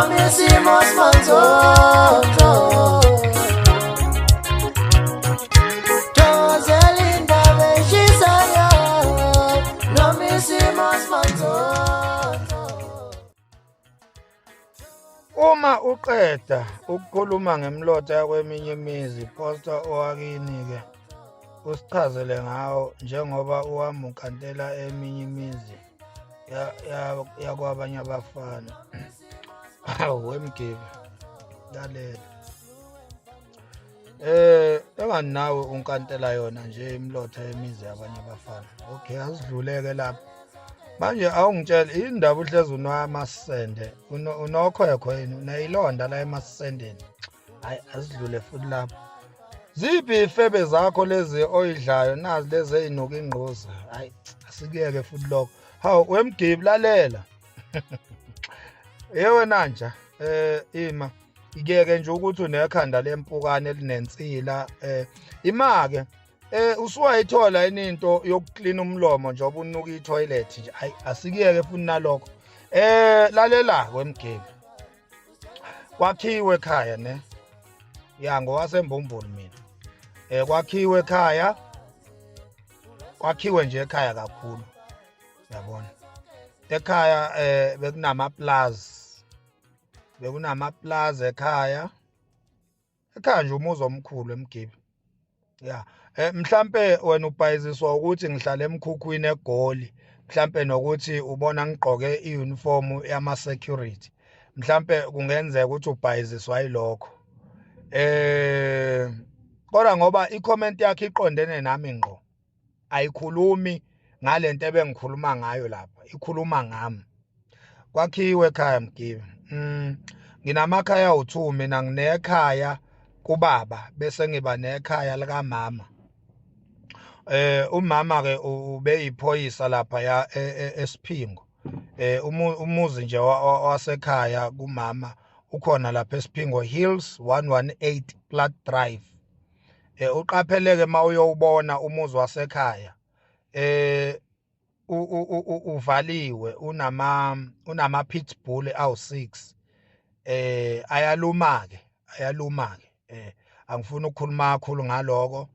Noma isimo simanzonzo. Thokozela indaba eshisayo. Noma isimo simanzonzo. Uma uqeda ukukhuluma ngemlotha yakweminye imizi, posta owakini-ke usichazele ngawo njengoba uhamba unkantela eminye imizi yakwabanye abafana. Hawu wemgibe, lalela. Engani nawe unkantela yona nje imlotha yemizi yabanye abafana. Okay, asidluleke lapho. Manje awungitshele indaba uhlezi unwaya amasende, unokhwekho yini, unayilonda la emasendeni. Hayi asidlule futhi lapho. Ziphi ifebe zakho lezi oyidlayo nazi lezi ezinuka ingquza. Hayi asikuyeke futhi lokho. Hawu wemgibi lalela. Yewe nanja ima ikeke nje ukuthi unekhanda lempukane elinensila ima ke usuwayithola yini into yokuklina umlomo njengoba unuka i-toilet nje. Hayi asikuyeke futhi nalokho. Lalela wemgibi. Kwakhiwe ekhaya ne. Ya ngowasembumbulu mina. Kwakhiwe ekhaya. Kwakhiwe nje ekhaya kakhulu. Yabona. Ekhaya bekunama plaza. Bekunama plaza ekhaya. Ekhaya nje umuzi omkhulu emgibe. Ya, mhlambe wena ubhayiziswa ukuthi ngihlala emkhukhwini eGoli, mhlambe nokuthi ubona ngigqoke iuniform yama security. Mhlambe kungenzeka ukuthi ubhayiziswa yilokho. Kodwa ngoba i-comment yakhe iqondene nami ngqo. Ayikhulumi ngalento ebengikhuluma ngayo lapha, ikhuluma ngami. Kwakhiwe ekhaya Mgibe. Nginamakhaya awu2 mina, nginekhaya kubaba bese ngiba nekhaya likamama. Umama ke ubeyiphoyisa lapha ya eSiphingo. Umuzi nje wasekhaya kumama ukhona lapha eSiphingo Hills 118 Plat Drive. Uqapheleke mawuyowubona umuzi wasekhaya. Uvaliwe, unama pit bull awu6. Ayaluma ke, ayaluma ke. Angifuni ukukhuluma kakhulu ngaloko.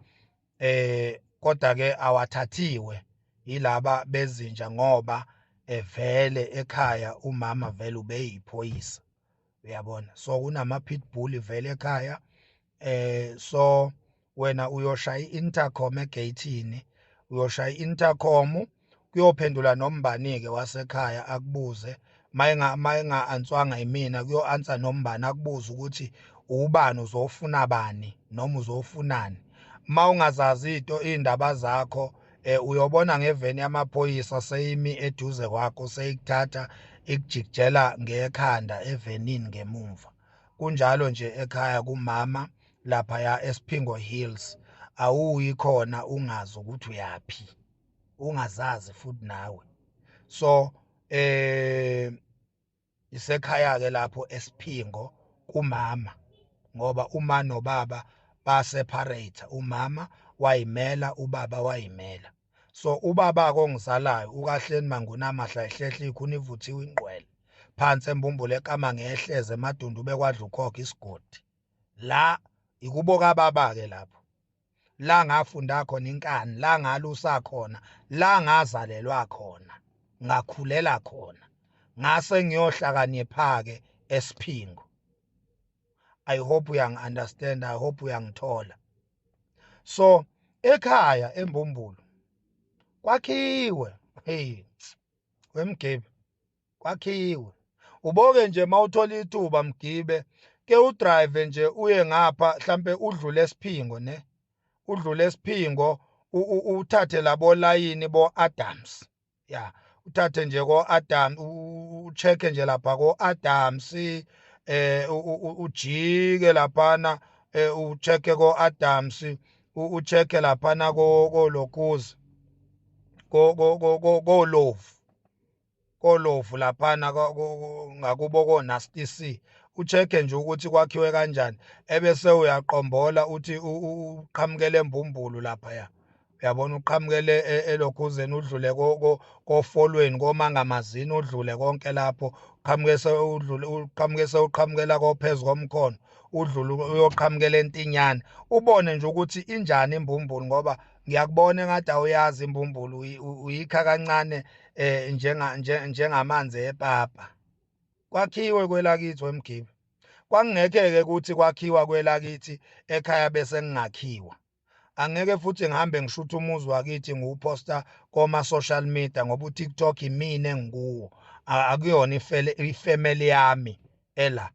Kodwa ke awathathiwe yilaba bezinja ngoba evele ekhaya umama vele ubeyiphoyisa. Uyabona? So kunama pit bull vele ekhaya. So wena uyoshaya i-intercom egate-ini, uyoshaya i-intercom kuyophendula nombani ke wasekhaya akubuze, mayinga answanga yimina kuyo answer nombani akubuze ukuthi ubani, uzofuna bani noma uzofunani. Mawungazazi into indaba zakho uyobona ngeveni yamaphoyisa seyimi eduze kwakho seyikuthatha ikujikijela ngekhanda evenini ngemumva. Kunjalo nje ekhaya kumama lapha ya eSiphingo Hills, awuyi khona ungazi ukuthi uyapi, ungazazi futhi nawe. So isekhaya ke lapho eSiphingo kumama, ngoba uma nobaba ba separate, umama wayimela ubaba wayimela. So ubaba kongizalayo ukahleni manguna amahla ehlehla ikhuni ivuthiwe ingqwele phansi embumbulu ekama ngehleze emadundu bekwadla ukhokha isigodi. La ikubo kababa ke lapho, la ngafunda khona inkani, la ngalusa khona, la ngazalelwa khona, ngakhulela khona, ngase ngiyohlakanipha ke eSiphingo. I hope uyangi understand, I hope uyangithola. So ekhaya embumbulu kwakhiwe, hey wemgibe kwakhiwe. Uboke nje mawuthola ithuba Mgibe ke udrive nje uye ngapha, mhlambe udlule eSiphingo ne, udlule eSiphingo uthathe labo line bo Adams. Ya, uthathe nje ko Adam, ucheck nje lapha ko Adams, ujike laphana, ucheck ko Adams, ucheck laphana ko Lokuzi, ko ko ko ko Lovu, ko Lovu laphana ngakubo ko Nasty C. Ucheck nje ukuthi kwakhiwe kanjani, ebese uyaqombola uthi uqhamukele embumbulu lapha ya. Uyabona, uqhamukele elokhuzeni, udlule kofolweni, komangamazini, udlule konke lapho, uqhamuke udlule, uqhamuke sewuqhamukela kophezu komkhono, udlule uyoqhamukela entinyane, ubone nje ukuthi injani imbumbulu, ngoba ngiyakubona engathi awuyazi imbumbulu, uyikha kancane njengamanzi epapa. Kwakhiwe kwelakithi wemgibe, kwakungekhe-ke ukuthi kwakhiwa kwelakithi ekhaya bese kungakhiwa. Angeke futhi ngihambe ngishuthe umuzi wakithi ngiwuphosta koma-social media, ngoba uTikTok imina engikuwo, akuyona ifamily yami ela.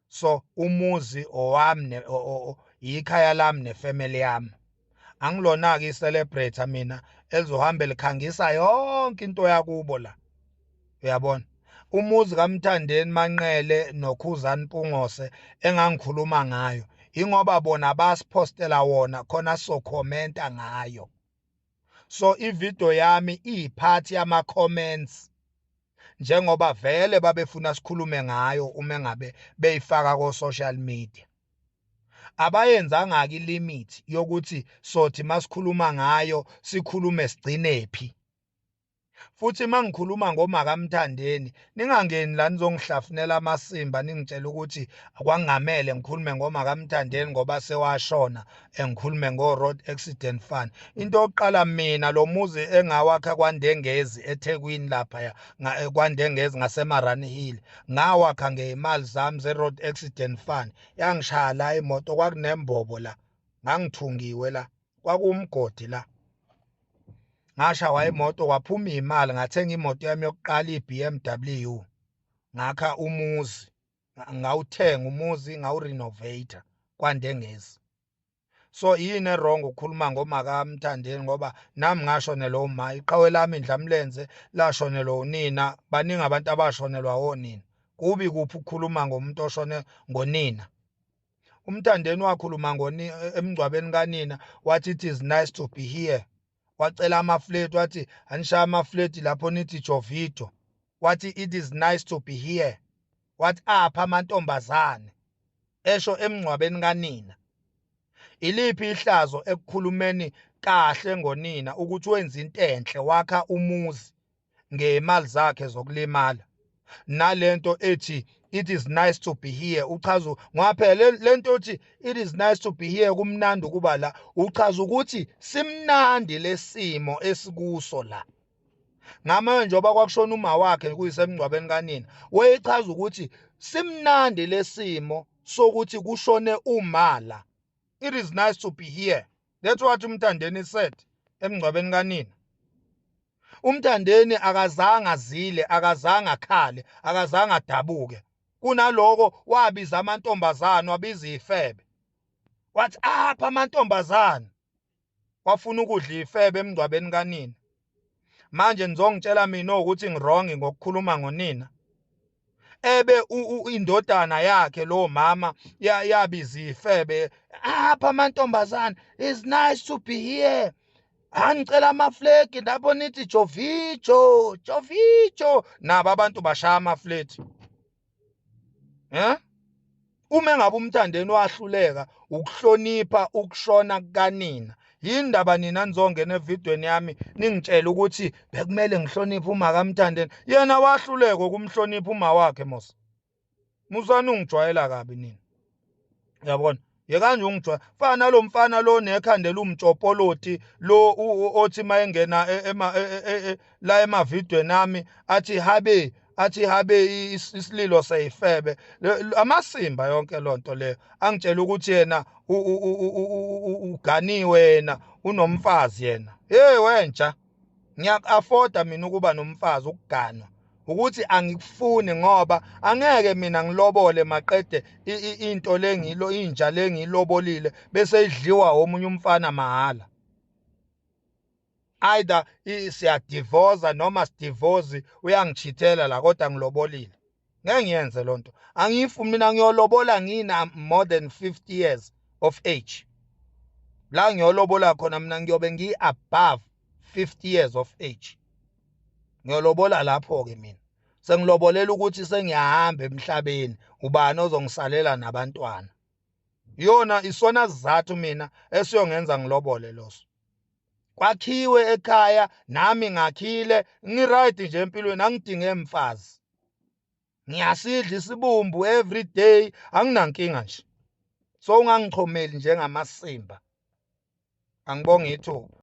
So umuzi owami, ikhaya lami nefamily yami. Angilona-ke i-celebrate mina elizohambe likhangisa yonke into yakubo la. Uyabona, umuzi kaMthandeni Manqele noKhuzani Mpungose engangikhuluma ngayo, ingoba bona basiphostela wona khona sokhomenta ngayo. So ivideo yami iyiphathi yama comments, njengoba vele babefuna sikhulume ngayo uma ngabe beyifaka ko social media. Abayenzanga-ke ilimit yokuthi sothi masikhuluma ngayo sikhulume sigcinephi. Futhi mangikhuluma ngomakaMthandeni, ningangeni la nizongihlafunela amasimba ningitshela ukuthi kwangamele ngikhulume ngomakaMthandeni ngoba sewashona, engikhulume ngo-Road Accident Fund. Into yokuqala, mina lo muzi engawakha kwaNdengezi eThekwini laphaya, kwaNdengezi ngaseMarani Hill, ngawakha ngey'mali zami ze-Road Accident Fund. Yangishaya la imoto, kwakunembobo la, ngangithungiwe la, kwakuwumgodi la. Ngashawa imoto, kwaphuma imali, ngathenga imoto yami yokuqala i-BMW, ngakha umuzi, ngawuthenga umuzi, ngawurenovate kwaNdengezi. So yini e-wrong ukukhuluma ngomakaMthandeni, ngoba nami ngashonelwa uma, iqhawe lami Indlamlenze lashonelwa unina, baningi abantu abashonelwa onina. Kubi kuphi ukukhuluma ngomuntu oshone ngonina? UMthandeni wakhuluma ngoni emngcwabeni kanina, wathi it is nice to be here. Wacela amafleti, wathi anishaya amafleti lapho nithi Jovito, wathi it is nice to be here, wathi apha amantombazane, esho emngcwabeni kanina. Iliphi ihlazo ekukhulumeni kahle ngonina ukuthi wenza into enhle, wakha umuzi ngemali zakhe zokulimala, nalento ethi it is nice to be here? Uchaza ngoba phela lento ethi it is nice to be here, kumnandi ukuba la, uchaza ukuthi simnandi lesimo esikuso la. Ngamanje njengoba kwakushona uma wakhe kuyisemngcwabeni kanina, wayechaza ukuthi simnandi lesimo sokuthi kushone uma la. It is nice to be here, that's what uMthandeni said emngcwabeni kanina. UMthandeni akazange azile, akazange akhale, akazange adabuke. Kunaloko wabiza amantombazane, wabiza ifebe, wathi apha amantombazane, wafuna ukudla ifebe emngcwabeni kanina. Manje nizongitshela mina ukuthi ngi-wrong ngokukhuluma ngonina, ebe indodana yakhe lo mama yabiza ifebe, apha amantombazane, it's nice to be here, angicela amaflegi lapho nithi Jovijo, Jovijo, nabo abantu bashaya amaflegi. Uma engabe uMthandeni wahluleka ukuhlonipha ukushona kukanina, yini ndaba nina nizongena evidweni yami ningitshela ukuthi bekumele ngihloniphe uma kaMthandeni? Yena wahluleka ukumhlonipha uma wakhe mos. Musani ungijwayela kabi nina, uyabona? Yekanje ungijwayela fana nalo mfana lo nekhanda elumtshopoloti lo othi mayengena la emavidweni ami athi habe, athi habe isililo seyifebe, amasimba yonke lonto leyo. Angitshela ukuthi yena uganiwe, yena unomfazi yena. Hey wenja, ngiyak-afforda mina ukuba nomfazi. Ukuganwa ukuthi angikufuni, ngoba angeke mina ngilobole maqede into lengilo inja lengilobolile bese idliwa omunye umfana mahala. Either siyadivorce noma sidivorce, uyangichithela la, kodwa ngilobolile. Ngeke ngiyenze lonto, angiyifuni mina. Ngiyolobola ngina more than 50 years of age. La ngiyolobola khona mina ngiyobe ngi above 50 years of age. Ngiyolobola lapho ke mina sengilobolela ukuthi sengiyahamba emhlabeni, ubani ozongisalela nabantwana? Yona isona sizathu mina esiyongenza ngilobole loso. Kwakhiwe ekhaya, nami ngakhile, ngi-right nje empilweni, angidinge mfazi. Ngiyasidla isibumbu every day, anginankinga nje. So ungangichomeli njengamasimba. Angibonge ithuba.